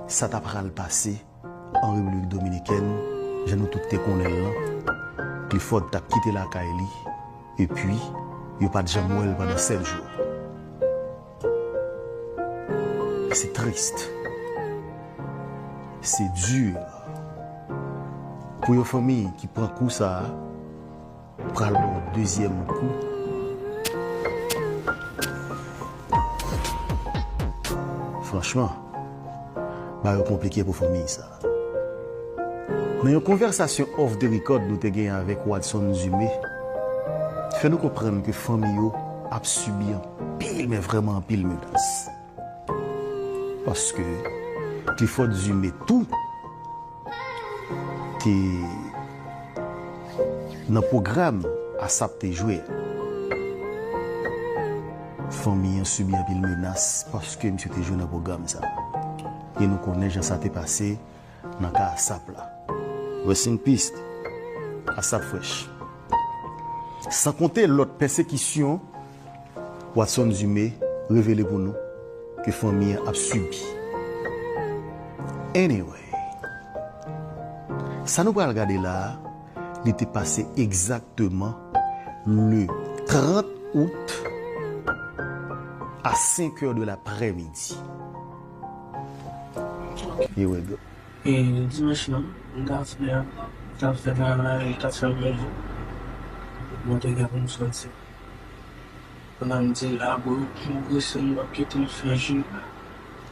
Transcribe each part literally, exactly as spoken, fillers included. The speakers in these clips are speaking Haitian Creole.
Sa ta pral pase an Repiblik Dominikèn, jan nou tout te konnen l lan, Clifford t ap kite lakay li, epi yo pa t janm wè l pandan sèt jou. Se tris. Se di. Pou yon fanmi ki pran kou sa a, pral yon dezyèm kou. Franchman, bagay yo konplike pou fanmi sa. Nan yon konvèsasyon off the record nou te genyen avèk Watson Zumé, fè nou konprann ke fanmi yo ap sibi anpil, men vrèman anpil menas. Paske Clifford Zumé tou te nan pwogram ASAP te jwe a. Fanmi an sibi anpil menas paske misye te jwe nan pwogram sa. E nou konnen jan sa te pase nan ka ASAP la. Rest in peace, ASAP Fresh. San konte lòt pèsekisyon Watson Zumé revele pou nou ke fanmi an ap sibi. Anyway, sa nou pral gade la a, li te pase egzakteman le trant out a senk è de laprèmidi. Here we go. E dimanch lan, m t ap fè, m t ap fè travay, m t ap fè manje. Mwen te gen pou m soti. Pandan m di l, "A bro, m prese, m p ap kite l fè jou."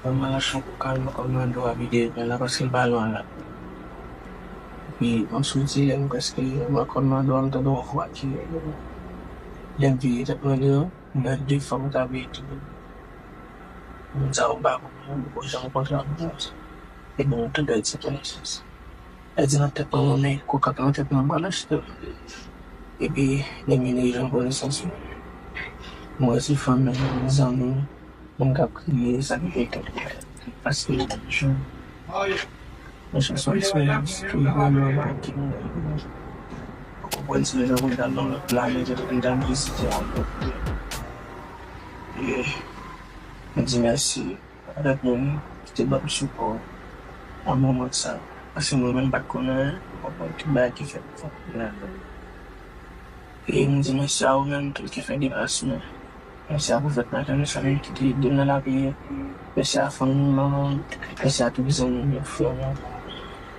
Mwen al achte yon koka, m poko nan dwa vide men la, paske l pa lwen la. Epi, m soti, lè m prèske, m poko nan dwa, m tande yon vwa ki, lè m vire tèt mwen deyò, m wè de fanm k ap ede m. Moun sa yo pa konn mwen, m poko janm kontre avè yo. Epi, m tande l di konesans. Li di nan tèt mwen, mwen, men koka k nan tèt mwen, m pral achte l. Epi, lè m vin rive an konesans mwen, m wè se fanmi m, zanmi m, moun k ap kriye, sa ki te tèt mwen. Paske, mwen, se yon eksperyans ki vrèman make m. Ou konprann, se jan mwen t al nan lòt planèt, epi m t al vizite yon lòt peyi. E, m di mèsi. Avèk moun ki te ban m sipò nan moman sa. Paske mwen menm m pa t konn anyen, m pa konn tout bagay ki fèt pou fanmi an. E m di mèsi a ou menm tou ki fè deplasman. Mèsi a Pwofèt Maten Louis Samuel ki te ede m nan lapriyè. Mèsi a fanmi m, manman m. Mèsi a tout zanmi m yo, frè m yo.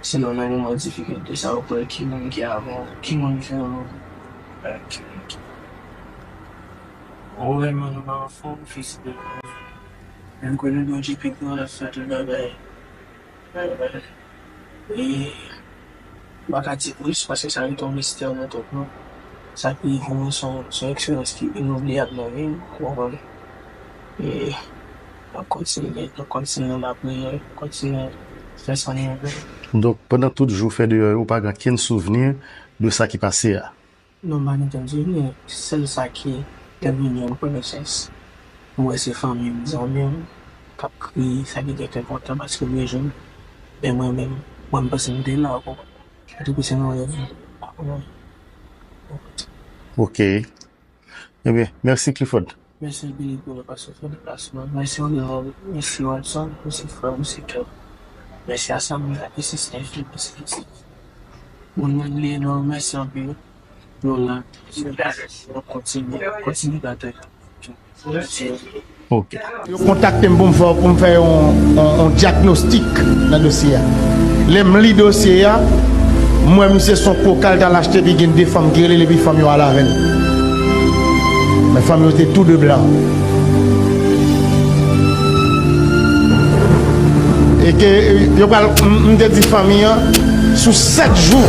Se lè w nan moman difikilte sa, ou kwè ki moun ki avè w, ki moun ki nan moman. Ki moun ki Ou vrèman nou pa anfòm, fis de. Men m kwè nou gen yon J P gran l ap fè tout bagay. E m pa ka di plis, paske sa rete yon mistè nan tèt mwen. Sa ki rive mwen se yon, se yon eksperyans ki inoubliyab nan vi m, ou konprann? E m ap kontinye, m ap kontinye nan lapriyè, kontinye fè sa m renmen. Donk, pandan tout jou w fè deyò yo, ou pa gen okenn souvni de sa ki pase a? Non, m pa gen tèm souvni, sèl sa ki te vini an konesans. M wè se fanmi m, zanmi m, k ap kriye, sa ki te enpòtan paske m bezwen l. Men mwen menm, mwen m panse m te la, ou konprann? Epi se nan rèv, ou konprann? Ok. Ebyen, mèsi Clifford. Mèsi anpil pou nou pase fè deplasman. Mèsi Ronald, mèsi Watson, mèsi frè, mèsi kè. Mèsi a Samuel, mèsi Stephen, mèsi Christophe. Moun mwen li non, mèsi anpil. Nou la, nou kontinye, kontinye batay. Ok. Yo kontakte m pou m fè, pou m fè yon, yon, yon dyagnostik nan dosye a. Lè m li dosye a, m wè misye se yon koka l t al achte, epi gen de fanm ki rele l, epi fanm yo ale avè l. Men fanm yo te tou de blan. E ke, e, yo pral, m, m te di fanmi an, sou sèt jou,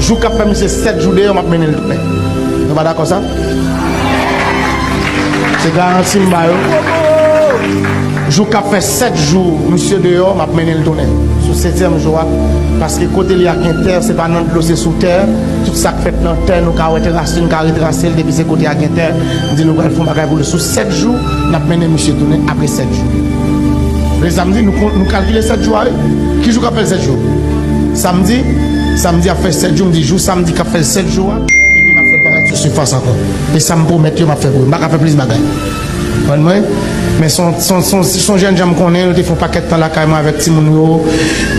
jou k ap fè misye sèt jou deyò, m ap mennen l tounen. Nou pa dakò sa? Se garanti m ba yo. Jou k ap fè sèt jou misye deyò, m ap mennen l tounen. Sou setyèm jou a, paske kote li a gen tè, se pa nan dlo, se sou tè. Tout sa k fèt nan tè, nou ka wè trase, nou ka retrase l, depi se kote a gen tè. M di nou pral fè yon bagay pou li sou sèt jou, n ap mennen misye tounen apre sèt jou. Lè samdi, nou kon-, nou kalkile sèt jou a, wi. Ki jou k ap fè l sèt jou? Samdi, samdi ap fè sèt jou, m di jou samdi k ap fè l sèt jou a, epi m ap fè l parèt sou sifas ankò. E sa m pwomèt yo, m ap fè pou yo. M pa ka fè plis bagay. Konprann mwen? Men se yon, se yon, se yon, se yon jèn jan m konnen, l te fè yon pakèt tan lakay mwen avèk timoun yo.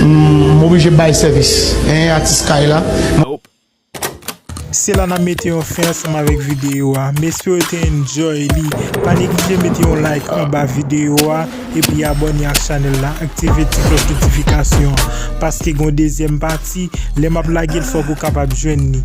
M, m oblije bay sèvis. En, atis kay la. Se la n ap mete yon fen ansanm avèk videyo a. M espere w te enjoy li. Pa neglije mete yon like anba videyo a epi abòne ak chanèl la, aktive ti klòch notifikasyon an, paske gen yon dezyèm pati, lè m ap lage l fòk ou kapab jwenn li.